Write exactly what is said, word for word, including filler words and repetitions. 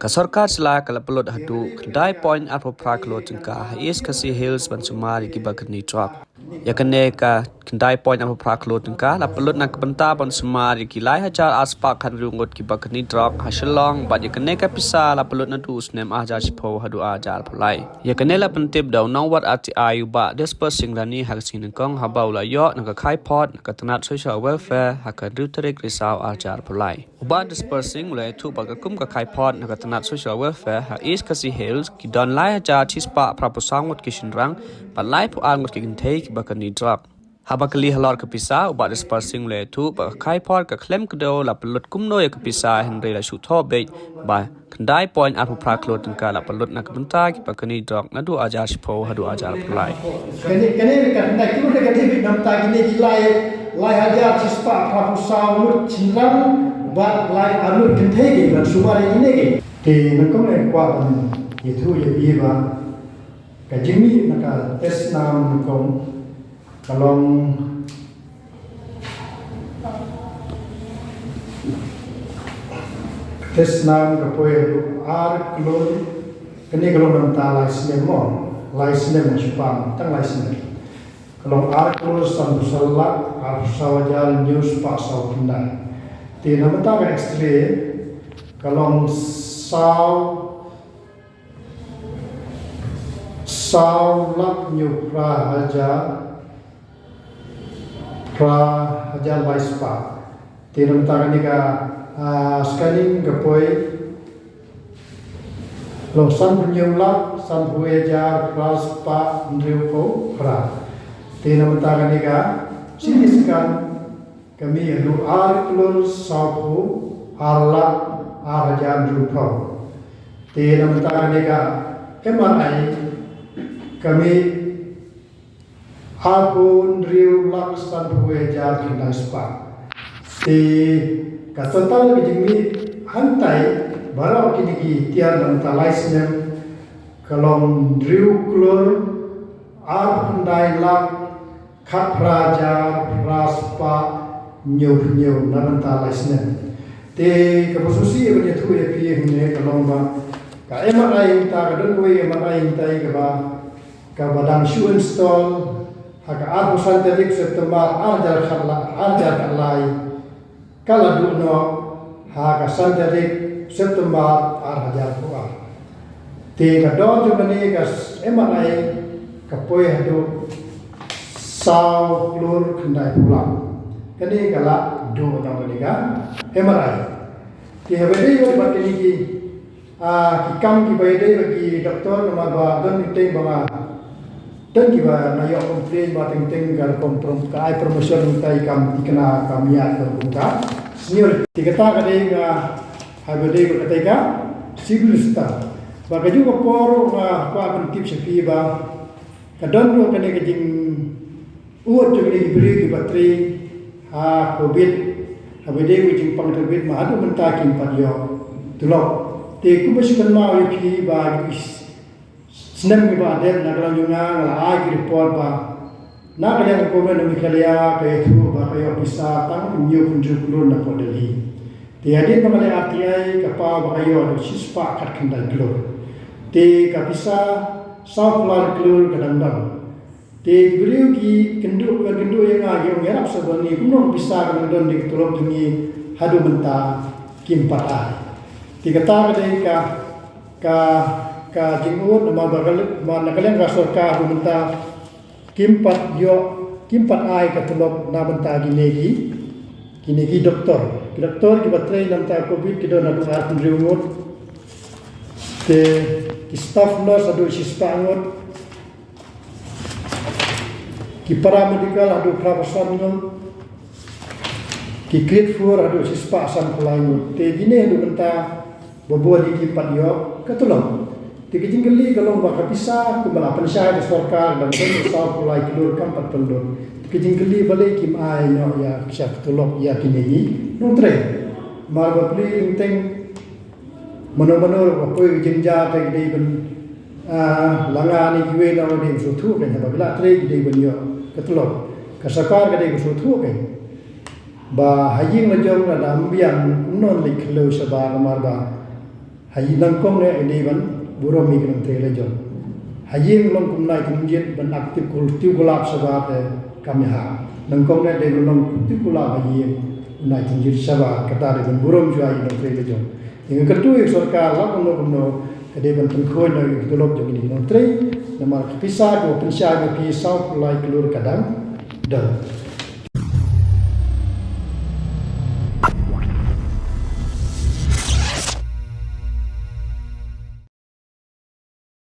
Ka sorkar jylla ka la pynlut haduh khyndai point arphew phra klur tyngka ha East Khasi Hills ban sumar ïa kiba kynni drok. Ïa kane ka khyndai point arphew phra klur tyngka la pynlut na ka bynta ban sumar ïa ki lai hajar arspah khathynriew ngut kiba kynni drok ha Shillong, bad ïa kane ka pisa la pynlut naduh u snem ar hajar shiphew haduh ar hajar arphew lai. Ïa kane la pyntip da u nongwad R T I u Bah Disper Singh Rani ha ka sngi nyngkong, haba u la ïoh na ka khaïphod na ka tnat Social Welfare ha ka hynriew tarik Risaw ar hajar arphew lai. U Bah Disper Singh u la ïathuh ba ka kum ka khaïphod na ka tnat Social Welfare ha East Khasi Hills ki don lai hajar shispah phraphew saw ngut ki shynrang bad laiphew ar ngut ki kynthei kiba kynni drok. Haba kylli halor ka pisa, u Bah Disper Singh u la ïathuh ba ka khaïphod ka khlem kdew la pynlut kumno ïa ka pisa, hynrei la shu thoh beit ba khyndai point arphew phra klur tyngka la pynlut na ka bynta kiba kynni drok naduh ar hajar shiphew haduh ar hajar arphew lai. Kane, kane ka khyndai klur ka dei beit namar kine ki lai, lai hajar shispah phraphew saw ngut shynrang bad laiphew ar ngut kynthei ki ban sumar ïa kine ki. Te nyngkong nga kwah ban ïathuh ïa phi ba ka jingmih na ka test nam nyngkong ka long, test nam ka poi haduh ar klur, kane ka long na ka bynta lai snem mo, lai snem shu pang, tang lai snem. Ka long ar klur sanphew saw lak arphew saw hajar hynñiew spah saw khyndai. Te na ka bynta ka X-ray ka long saw, saw lak hynñiew phra hajar, phra hajar lai spah. Te na ka bynta kane ka, ah, scanning ka poi long sanphew hynñiew lak sanphew hajar phra spah hynriewphew phra. Te na ka bynta kane ka C T scan ka mih haduh ar klur sawphew ar lak ar hajar hynriewphew. Te na ka bynta kane ka M R I ka mih arphew hynriew lak sanphew hajar khyndai spah. Te ka total ka jingmih hangtai baroh kine ki tiar na ka bynta lai snem ka long hynriew klur arphew khyndai lak khatphra hajar phra spah hynñiew hynñiew na ka bynta lai snem. Te kaba sngewsih ban ïathuh ïa phi hangne ka long ba ka M R I hangta ka don kawei M R I hangta kaba kaba dang shu install ha ka arphew san tarik September ar hajar khatlai, ar hajar khatlai, ka la duh noh ha ka san tarik September ar hajar arphew ar. Te ka dor jong kane ka M R I ka poi haduh saw klur khyndaiphew lak. Kane ka la duh noh kane ka M R I. Te haba ïadei bad kine ki Ah, ki kam kiba ïadei bad ki doktor namar ba don teng teng ba nga don kiba nga ïoh complain ba teng teng ka rukom prom-, ka ai promotion, ka ai kam thikna, kam ïa ka rukom ka senior. Te kata ka dei nga haba ïadei bad kata ka civil staff. Ba kajuh ka por nga kwah ban tip sha phi ba ka don ruh kane ka jingud jong kine ki briew kiba trei ha covid, haba ïadei bad jingpang covid, ma haduh mynta kim pat ïoh tulop. Te kumba shu kynmaw ïa phi ba ki snem kiba dep na ka liang jong nga, nga la ai ki report ba na ka liang ka Government of Meghalaya ka ïathuh ba ka ïoh pisa tang hynñiew phew hynriew klur na pdeng Delhi. Te hadien ba nga leh R T I ka paw ba ka ïoh haduh shispah khatkhyndai klur. Te ka pisa sawphew lai klur ka dang don. Te ki briew ki kynduh, ki kynduh ïa nga, ki ong ïarap sa ba ngi kumno ka pisa ka dang don, dei ka tulop jong ngi haduh mynta kim pat ai. Te kata ka dei ka, ka, ka jingud namar ba ka leh, namar na ka liang ka sorkar haduh mynta kim pat ïoh, kim pat ai ka tulop na bynta kine ki, kine ki doktor. Ki doktor kiba trei na bynta covid ki don haduh arphew hynriew ngut. Te ki staff nurse haduh shispah ngut. Ki paramedical haduh phraphew san ngut. Ki grade four haduh shispah sanphew lai ngut. Te kine haduh mynta ba bun hi kim pat ïoh ka tulop. Te ka jingkylli ka long ba ka pisa kumba la pynshai da sorkar dang don sawphew lai klur kam pat pynlut. Te ka jingkylli balei kim ai noh ïa ka tulop ïa kine ki nongtrei. Mar ba pli teng teng mano mano ruh ba poi ka jingjia te ki dei ban, ah, la nga ne kiwei na dei ban sngewthuh kein, haba ki la trei ki dei ban ïoh ka tulop. Ka sorkar ka dei ban sngewthuh kein. Ba ha ïing la jong lada ym biang kumno leit khlem shabar namar ba Ha ïing nyngkong ne dei ban burom ïa ki nongtrei la jong. Ha ïing long kum u nai tynjit ban ap tip kul tip kulap shabar te kam ïahap. Nyngkong ne dei ban long tip kulap ha ïing u nai tynjit shabar, kata dei ban burom jong ïa ki nongtrei la jong. Ïa nga kyrkhu ïa ka sorkar la kumno kumno ka dei ban pynkhuid noh ïa ki tulop jong ïa ki nongtrei. Namar ka pisa ka pynshai ba phi saw phew lai klur ka dang don.